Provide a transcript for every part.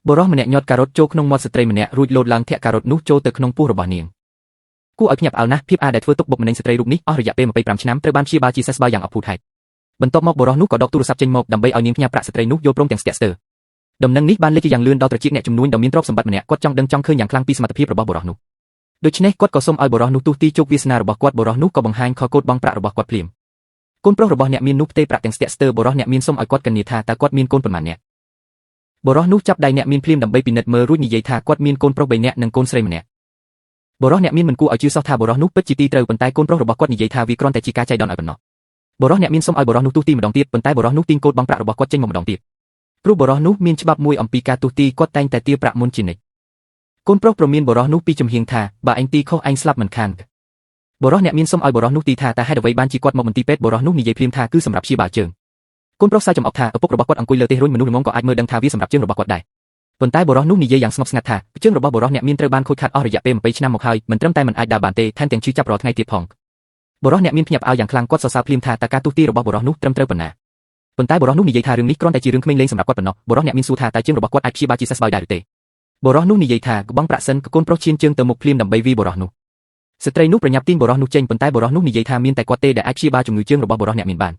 បុរសម្នាក់ញាត់ការ៉ុតចូលក្នុងមាត់ស្ត្រីម្នាក់រួចលោតឡើងធាក់ការ៉ុតនោះចូលទៅក្នុងពោះរបស់នាងគួរឲ្យភ្ញាក់ផ្អើលណាស់ភាពអាដែលធ្វើទុកបុកម្នេញស្ត្រីរូបនេះអស់រយៈពេល25ឆ្នាំត្រូវបានព្យាបាលជាសះស្បើយយ៉ាងអភូតហេតុបន្ទាប់មកបុរសនោះក៏ដកទូរស័ព្ទចេញមកដើម្បីឲ្យនាងផ្ញើប្រាក់ស្ត្រីនោះយល់ព្រមទាំងស្ទាក់ស្ទើរដំណឹងនេះបានលេចជាយ៉ាងលឿនដល់ត្រចៀកអ្នកជំនួញដ៏មានទ្រព្យសម្បត្តិម្នាក់គាត់ចង់ដឹងចង់ឃើញយ៉ាងខ្លាំងពីសមត្ថភាពរបស់បុរសនោះដូច្នេះគាត់ក៏សូមឲ្យបុរសនោះទស្សទីជោគវាសនារបស់គាត់បុរសនោះក៏បង្ហាញខកូដបង់ប្រាក់របស់គាត់ភ្លាមកូនប្រុសរបស់អ្នកមាននោះផ្ទេរប្រាក់ទាំងស្ទាក់ស្ទើរបុរសអ្នកមានសូមឲ្យគាត់កញ្ញាថាតើគាត់មានកូនប៉ុន្មាននាក់បុរសនោះចាប់ដៃអ្នកមានភ្លាមដើម្បីពិនិត្យមើលរួចនិយាយថាគាត់មានកូនប្រុស3នាក់និងកូនស្រីម្នាក់បុរសអ្នកមានមិនគួរឲ្យជឿសោះថាបុរសនោះពិតជាទីត្រូវប៉ុន្តែកូនប្រុសរបស់គាត់និយាយថាវាគ្រាន់តែជាការចៃដន្យឲ្យប៉ុណ្ណោះបុរសអ្នកមានសូមឲ្យបុរសនោះទស្សទីម្ដងទៀតប៉ុន្តែបុរសនោះទាញកូដបង់ប្រាក់របស់គាត់ចេញមកម្ដងទៀតព្រោះបុរសនោះមានច្បាប់មួយអំពីការទស្សទីគាត់តែងតែទារប្រាក់មុនជានិច្ចកូនប្រុសប្រមានបុរសនោះពីចំហៀងថាបើឯងទីខុសឯងស្លាប់មិនខានបុរសអ្នកមានសូមឲ្យបុរសនោះទីថាតើហេតុអ្វីបានជាគាត់មកមន្ទីរពេទ្យបុរសនោះនិយាយភ្លាមថាគឺសម្រាប់ព្យាបាលជើងកូនប្រុសសើចចំអកថាឪពុករបស់គាត់អង្គុយលើទេរុញមនុស្សល្ងងក៏អាចមើលដឹងថាវាសម្រាប់ជើងរបស់គាត់ដែរប៉ុន្តែបុរសនោះនិយាយយ៉ាងស្ងប់ស្ងាត់ថាជើងរបស់បុរសអ្នកមានត្រូវបានខូចខាតអស់រយៈពេល20ឆ្នាំមកហើយមិនត្រឹមតែមិនអាចដើរបានទេថែមទាំងឈឺចាប់រាល់ថ្ងៃទៀតផងបុរសអ្នកមានភ្ញាក់ផ្អើលយ៉ាងខ្លាំងគាត់សរសើរភ្លាមថាតើការទស្សទីរបស់បុរសនោះត្រឹមត្រូវប៉ុណ្ណាប៉ុន្តែបុរសនោះនិយាយថារឿងនេះគ្រាន់តែជារឿងក្មេងលេងសម្រាប់គាត់ប៉ុណ្ណោះបុរសអ្នកមានសួរថាតើជើងរបស់គាត់អាចព្យាបាលជាសះស្បើយដែរឬទេបុរសនោះនិយាយថាក្បងប្រាក់សិនកូនប្រុសឈានជើងទៅមុខភ្លាមដើម្បីវាយបុរសនោះស្ត្រីនោះប្រញាប់ទាញបុរសនោះចេញប៉ុន្តែបុរសនោះនិយាយថាមានតែគាត់ទេដែលអាចព្យាបាលជំងឺជើងរបស់បុរសអ្នកមានបាន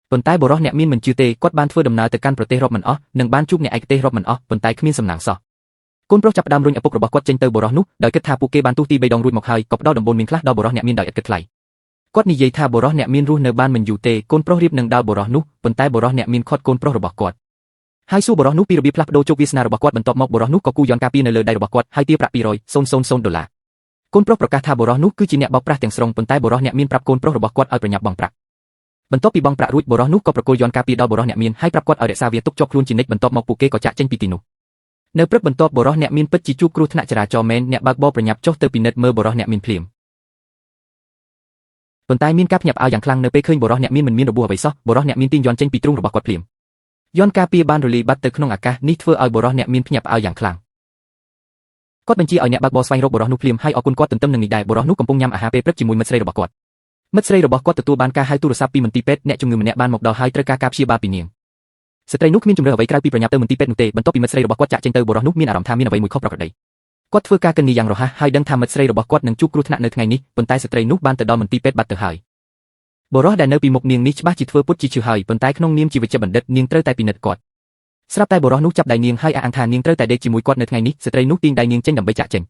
ប៉ុន្តែបុរសអ្នកមានមិនជឿទេគាត់បានធ្វើដំណើរទៅកាន់ប្រទេសរាប់មិនអស់និងបានជួបអ្នកឯកទេសរាប់មិនអស់ប៉ុន្តែគ្មានសំណាងសោះកូនប្រុសចាប់ផ្ដើមរុញឪពុករបស់គាត់ចេញទៅបុរសនោះដោយគិតថាពួកគេបានទស្សទី3ដងរួចមកហើយក៏ផ្ដល់ដំបូន្មានខ្លះដល់បុរសអ្នកមានដោយឥតគិតថ្លៃគាត់និយាយថាបុរសអ្នកមានរស់នៅបានមិនយូរទេកូនប្រុសរៀបនឹងដល់បុរសនោះប៉ុន្តែបុរសអ្នកមានខាត់កូនប្រុសរបស់គាត់ហើយសួរបុរសនោះពីរបៀបផ្លាស់ប្ដូរជោគវាសនារបស់គាត់បន្ទាប់មកបុរសនោះក៏គូយន្តការពារនៅលើដៃរបស់គាត់ហើយទារប្រាក់200,000ដុល្លារកូនប្រុសប្រកាសថាបុរសនោះគឺជាអ្នកបោកប្រាស់ទាំងស្រុងប៉ុន្តែបុរសអ្នកមានប្រាប់កូនប្រុសរបស់គាត់ឲ្យប្រញាប់បង់ប្រាក់បន្ទាប់ពីបង់ប្រាក់រួចបុរសនោះក៏ប្រគល់យន្តការពារដល់បុរសអ្នកមានហើយប្រាប់គាត់ឲ្យរក្សាវាទុកជាប់ខ្លួនជានិច្ចបន្ទាប់មកពួកគេក៏ចាកចេញពីទីនោះនៅព្រឹកបន្ទាប់បុរសអ្នកមានពិតជាជួបគ្រោះថ្នាក់ចរាចរណ៍មែនអ្នកបើកបរប្រញាប់ចុះទៅពិនិត្យមើលបុរសអ្នកមានភ្លាមប៉ុន្តែមានការភ្ញាក់ផ្អើលយ៉ាងខ្លាំងនៅពេលឃើញបុរសអ្នកមានមិនមានរបួសអ្វីសោះបុរសអ្នកមានទាញយន្តចេញពីទ្រូងរបស់គាត់ភ្លាមយន្តការពារបានរលាយបាត់ទៅក្នុងអាកាសនេះធ្វើឲ្យបុរសអ្នកមានភ្ញាក់ផ្អើលយ៉ាងខ្លាំងគាត់បញ្ជាឲ្យអ្នកបើកបរស្វែងរកបុរសនោះភ្លាមហើយអរគុណគាត់ទន្ទឹមនឹងនេះដែរបុរសនោះកំពុងញ៉ាំអាហារពេលព្រឹកជាមួយមិត្តស្រីរបស់គាត់មិត្តស្រីរបស់គាត់ទទួលបានការហៅទូរស័ព្ទពីមន្ទីរពេទ្យអ្នកជំងឺម្នាក់បានមកដល់ហើយត្រូវការការព្យាបាលពីនាងស្ត្រីនោះគ្មានជម្រើសអ្វីក្រៅពីប្រញាប់ទៅមន្ទីរពេទ្យនោះទេបន្ទាប់ពីមិត្តស្រីរបស់គាត់ចាកចេញទៅបុរសនោះមានអារម្មណ៍ថាមានអ្វីមួយខុសប្រក្រតីគាត់ធ្វើការគិតយ៉ាងរហ័សហើយដឹងថាមិត្តស្រីរបស់គាត់នឹងជួបគ្រោះថ្នាក់នៅថ្ងៃនេះប៉ុន្តែស្ត្រីនោះបានទៅដល់មន្ទីរពេទ្យបាត់ទៅហើយបុរសដែលនៅពីមុខនាងនេះច្បាស់ជាធ្វើពុតជាឈឺហើយប៉ុន្តែក្នុងនាមជាវេជ្ជបណ្ឌិតនាងត្រូវតែពិនិត្យគាត់ស្រាប់តែបុរសនោះចាប់ដៃនាងហើយអះអាងថានាងត្រូវតែដេកជាមួយគាត់នៅថ្ងៃនេះស្ត្រីនោះទាញដៃនាងចេញដើម្បីចាកចេញ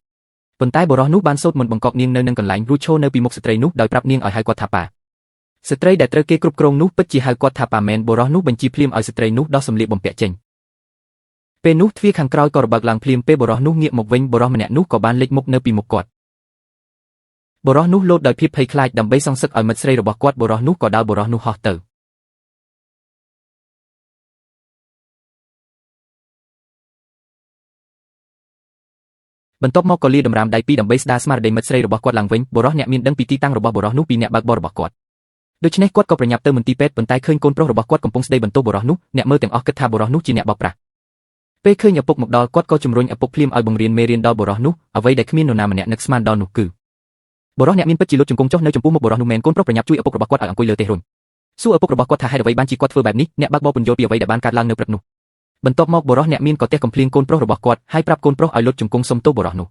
ប៉ុន្តែបុរសនោះបានសូត្រមន្តបង្កប់នាងនៅនឹងកន្លែងរួចឈរនៅពីមុខស្ត្រីនោះដោយប្រាប់នាងឲ្យហៅគាត់ថាប៉ាស្ត្រីដែលត្រូវគេគ្រប់គ្រងនោះពិតជាហៅគាត់ថាប៉ាមែនបុរសនោះបញ្ជាភ្លាមឲ្យស្ត្រីនោះដោះសម្លៀកបំពាក់ចេញពេលនោះទ្វារខាងក្រោយក៏របើកឡើងភ្លាមពេលបុរសនោះងាកមកវិញបុរសម្នាក់នោះក៏បានលេចមុខនៅពីមុខគាត់បុរសនោះលោតដោយភាពភ័យខ្លាចដើម្បីសងសឹកឲ្យមិត្តស្រីរបស់គាត់បុរសនោះក៏ដើរបុរសនោះហោះទៅបន្ទាប់មកក៏លាតម្រាមដៃពីរដើម្បីស្ដារស្មារតីមិត្តស្រីរបស់គាត់ឡើងវិញបុរសអ្នកមានដឹងពីទីតាំងរបស់បុរសនោះពីអ្នកបើកបររបស់គាត់ដូច្នេះគាត់ក៏ប្រញាប់ទៅមន្ទីរពេទ្យប៉ុន្តែឃើញកូនប្រុសរបស់គាត់កំពុងស្ដីបន្ទោសបុរសនោះអ្នកមើលទាំងអស់គិតថាបុរសនោះជាអ្នកបោកប្រាស់ពេលឃើញឪពុកមកដល់គាត់ក៏ជំរុញឪពុកភ្លាមឲ្យបង្រៀនមេរៀនដល់បុរសនោះអ្វីដែលគ្មាននរណាម្នាក់នឹកស្មានដល់នោះគឺបុរសអ្នកមានពិតជាលុតជង្គង់ចុះនៅចំពោះមុខបុរសនោះមែនកូនប្រុសប្រញាប់ជួយឪពុករបស់គាត់ឲ្យអង្គុយលើទេរុញសួរឪពុករបស់គាត់ថាហេតុអ្វីបានជាគាត់ធ្វើបែបនេះអ្នកបើកបរពន្យល់ពីអ្វីដែលបានកើតឡើងនៅព្រឹកនោះបន្ទាប់មកបុរសអ្នកមានក៏ទះកំភ្លៀងកូនប្រុសរបស់គាត់ហើយប្រាប់កូនប្រុសឲ្យលុតជង្គង់សុំទោសបុរសនោះ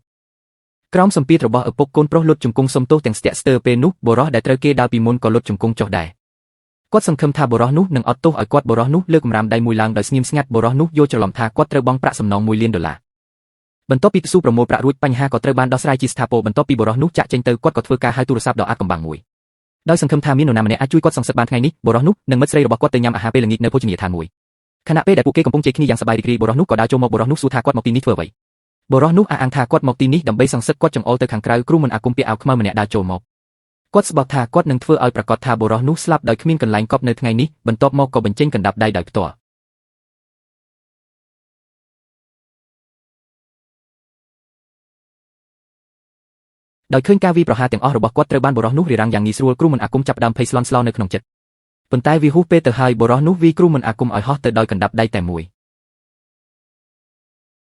ក្រោមសម្ពាធរបស់ឪពុកកូនប្រុសលុតជង្គង់សុំទោសទាំងស្ទាក់ស្ទើរពេលនោះបុរសដែលត្រូវគេដើរពីមុនក៏លុតជង្គង់ចុះដែរគាត់សង្ឃឹមថាបុរសនោះនឹងអត់ទោសឲ្យគាត់បុរសនោះលើកម្រាមដៃមួយឡើងដោយស្ងៀមស្ងាត់បុរសនោះយល់ច្រឡំថាគាត់ត្រូវបង់ប្រាក់សំណង1លានដុល្លារបន្ទាប់ពីស៊ូប្រមូលប្រាក់រួចបញ្ហាក៏ត្រូវបានដោះស្រាយជាស្ថាពរបន្ទាប់ពីបុរសនោះចាក់ចេញទៅគាត់ក៏ធ្វើការហៅទូរស័ព្ទដ៏អាថ៌កំបាំងមួយដោយសង្ឃឹមថាមាននរណាម្នាក់អាចជួយគាត់សងសឹកបានថ្ងៃនេះបុរសនោះនិងមិត្តស្រីរបស់គាត់ទៅញ៉ាំអាហារពេលល្ងាចនៅភោជនីយដ្ឋានមួយខណៈពេលដែលពួកគេកំពុងជែកគ្នាយ៉ាងសប្បាយរីករាយបុរសនោះក៏ដើរចូលមកបុរសនោះសួរថាគាត់មកទីនេះធ្វើអ្វីបុរសនោះអះអាងថាគាត់មកទីនេះដើម្បីសងសឹកគាត់ចង្អុលទៅខាងក្រៅគ្រូមន្តអាគមពាក់អាវខ្មៅម្នាក់ដើរចូលមកគាត់ស្បោះថាគាត់នឹងធ្វើឲ្យប្រកាសថាបុរសនោះស្លាប់ដោយគ្មានកន្លែងកប់នៅថ្ងៃនេះបន្ទាប់មកក៏បញ្ចេញកណ្ដាប់ដៃដោយផ្ទាល់ដោយឃើញការវាយប្រហារទាំងអស់របស់គាត់ត្រូវបានបុរសនោះរារាំងយ៉ាងងាយស្រួលគ្រូមន្តអាគមចាប់ផ្ដើមភ័យស្លន់ស្លោនៅក្នុងចិត្តប៉ុន្តែវាហួសពេលទៅហើយបុរសនោះវាយគ្រូមន្តអាគមឲ្យហោះទៅដោយកណ្ដាប់ដៃតែមួយ